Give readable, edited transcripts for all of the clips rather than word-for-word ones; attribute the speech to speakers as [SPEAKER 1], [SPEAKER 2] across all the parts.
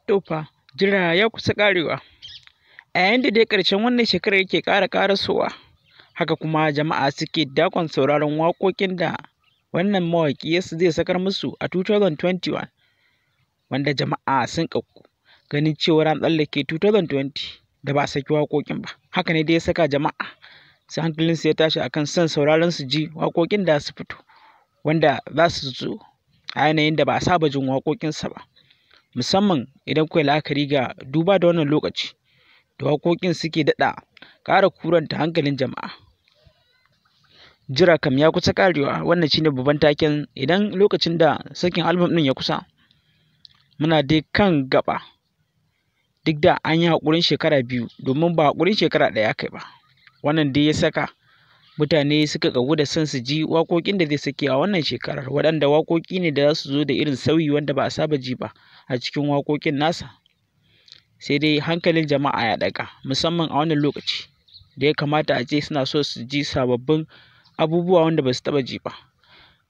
[SPEAKER 1] To fa, jira ya kusa ƙarewa. A yayin da dai ƙarshen wannan shekarar yake ƙara ƙarasowa, haka kuma jama'a suke dakon sauraron waƙoƙin da wannan mawaƙi zai sakar musu a 2021, wanda jama'a sun ƙagu ganin cewar an tsallake 2020 da ba a saki waƙoƙin ba. Haka ne dai ya saka jama'a su hankalinsu ya tashi akan son sauraron su ji waƙoƙin da su fito, wanda za su zo a yanayin da ba a saba jin waƙoƙinsa ba. Musamman idan kuka yi la'akari ga duba da wannan lokaci da waƙoƙin suke daɗa ƙara kuranta hankalin jama'a. Jira kam ya kusa ƙarewa, wannan shine babban taken idan lokacin da sakin album ɗin ya kusa. Muna dai kan gaɓa, duk da an yi haƙurin shekara 2 domin ba haƙurin shekara 1 aka yi ba. Wannan dai ya saka mutane suka ƙagu da son su ji waƙoƙin da zai saki a wannan shekarar, waɗanda waƙoƙi ne da za su zo da irin sauyi wanda ba a saba ji ba a cikin waƙoƙin nasa. Sai dai hankalin jama'a ya ɗaga, musamman a wannan lokaci da ya kamata a ce suna so su ji sababbin abubuwa wanda ba su taɓa ji ba,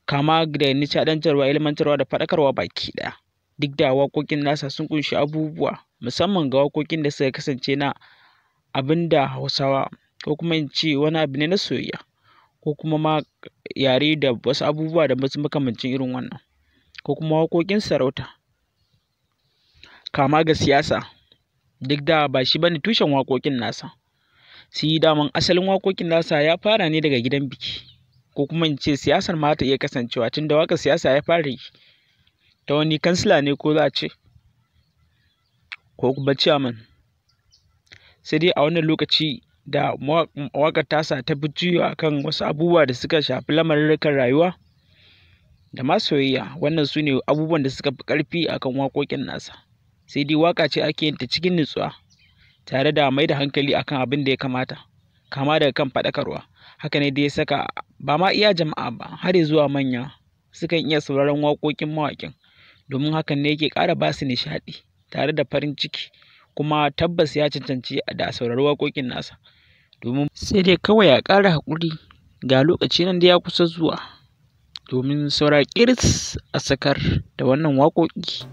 [SPEAKER 1] kama da nishaɗantarwa, ilmantarwa da faɗakarwa baki ɗaya. Duk da waƙoƙin nasa sun ƙunshi abubuwa, musamman ga waƙoƙin da suka kasance na abin da Hausawa, ko kuma in ce wani abu ne na soyayya, ko kuma ma yare da wasu abubuwa da wasu makamancin irin wannan, ko kuma waƙoƙin sarauta, kama ga siyasa, duk da ba shi bane tushen waƙoƙin nasa. Shi daman asalin waƙoƙin nasa ya fara ne daga gidan biki, ko kuma in ce siyasar ma ta iya kasancewa, tunda waƙar siyasa ya fara yi ta wani kansila ne ko za a ce, ko kuma ciyaman. Sai dai a wannan lokaci da waƙar tasa ta fi juyawa kan wasu abubuwa da suka shafi lamarurrukan rayuwa da ma soyayya, wannan su ne abubuwan da suka fi ƙarfi a kan waƙoƙin nasa. Sai dai waƙa ce ake yin ta cikin nutsuwa tare da mai da hankali akan abin da ya kamata, kama daga kan faɗakarwa. Haka ne dai ya saka ba ma iya jama'a ba, har zuwa manya sukan iya sauraron waƙoƙin mawaƙin, domin hakan ne yake ƙara ba su nishaɗi tare da farin ciki, kuma tabbas ya cancanci da a saurari waƙoƙin nasa. Domin sai dai kawai a ƙara haƙuri, ga lokaci nan dai ya kusa zuwa, domin saura ƙiris a sakar da wannan waƙoƙi.